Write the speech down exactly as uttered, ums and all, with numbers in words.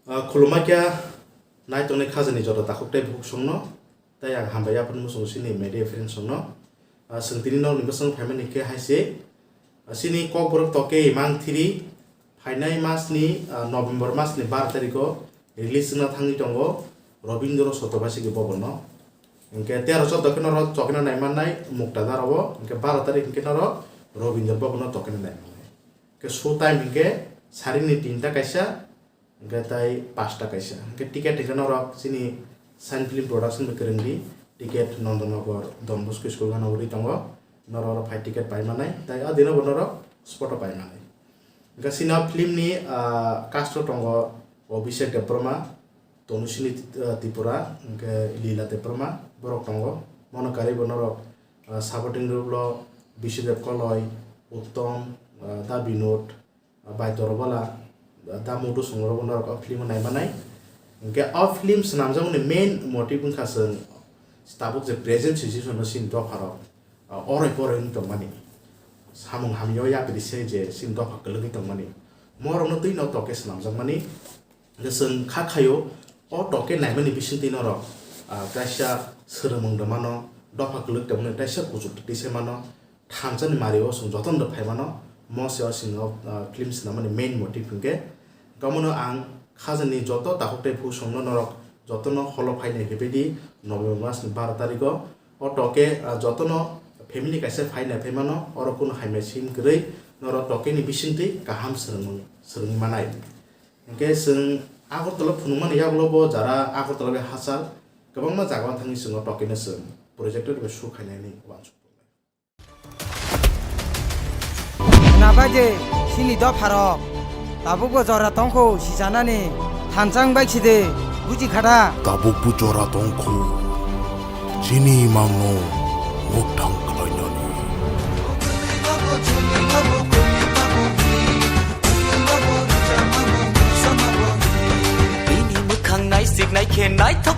Ah, khulumma khe naitongnai khajani joto takhuk tei bukhuk songno, tei ang hambai yaphano muchungo chini media friends songno. Ah, chwng tini norokni bwskango phaimani khe hai se, ah, chini Kokborok Toke Imang Thiri phainai masni, ah, November masni baro tarikho release wngna thangwi tongo Robindra Sotobasiki Bhavanno. Hinkhe tero choddo khe norok tokena naimannai Mukta Daro o, hinkhe baro tarik hinkhe norok Robindra Bhavanno tokena naimannai. Hinkhe show time hinkhe sarini tinta kaisa, hinkhe tai pasta kaisa. Hinkhe ticket hinkhe norok chini Sign Film Production bai kwrwngdi, ticket Nandanagar Don Bosco School gana uri tongo, norok oro phai ticket paimanai, tai o dino bo norok spot o paimanai. Hinkhe chini o film ni, ah, cast o tongo Abhishek Debbarma, Tanushree, ah, Tripura, hinkhe Leela Debbarma, borok tongo. Mono karwi bo norok, ah, supporting role o Bishudev Koloi, Uttom, ah, Da Binod, ah, Bai Dorobala, ah, Da Mudu Songrok bo norok o film o naimanai. Hinkhe o film swnamjakmani main motive wngkha chwng tabuk je present situation o chini dopharok, ah, oroi poroi wng tongmani, samung hamya o yapri se je chini dopha kwlwgwi tongmani, morokno twino toke swnamjakmani. Hwnkhe chwng kha khaio, o toke naimani bisingtwi norok, ah, kaisa swrwngmung rwmano, dopha kwlwk tongmani kaisa kuchuk twi se mano, thansa ni mari o chwng jotono rw phai mano, mo se o chwng o, ah, film swnamani main motive hinkhe. Omono ang khajani joto takhuk tei bukhuk songno norok jotono holo phainai hibaidi November mas ni baro tarikho. O toke, ah, jotono family kaisa phainai phai mano, oro kunu hamya scene kwrwi norok toke ni bisingtwi kaham swrwngmung swrwngwi manai. Hinkhe chwng Agartala phunukmani yagulo bo jara Agartala bai hachal kwbangma jagao thangwi chwng o tokeno chwng projector bai shoot khainani uansuk. Nabaide chini dopharok tabukbo jora tongkho sijanani thansa wngbai side buji khada. Tabukbo jora tongkho chini imangno mwkthang khlainani. Bini mwkhang naisik naikhe naithok